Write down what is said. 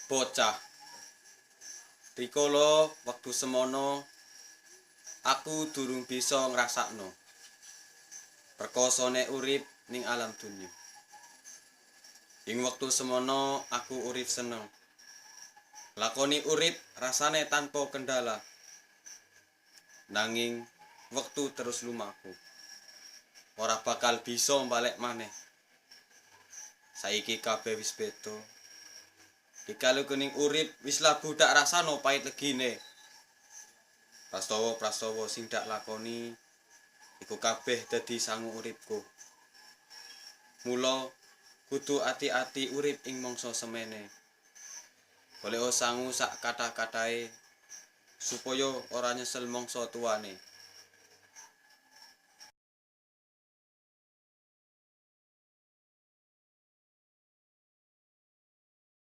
Bocah. Rikala wektu semono aku durung bisa ngrasakno rekosone urip ning alam donya. Ing wektu semono aku urip seneng. Lakoni urip rasane tanpa kendala. Nanging wektu terus lumaku. Ora bakal bisa balik maneh. Saiki kabeh wis beda. Dikalu kuning urip wis labu dak rasano pait legine. Prastawa-prastawa sing dak lakoni iku kabeh dadi sangu uripku. Mula kudu ati-ati urip ing mangsa semene. Golek sangu sak kathah-kathahe supaya ora nyesel mangsa tuane.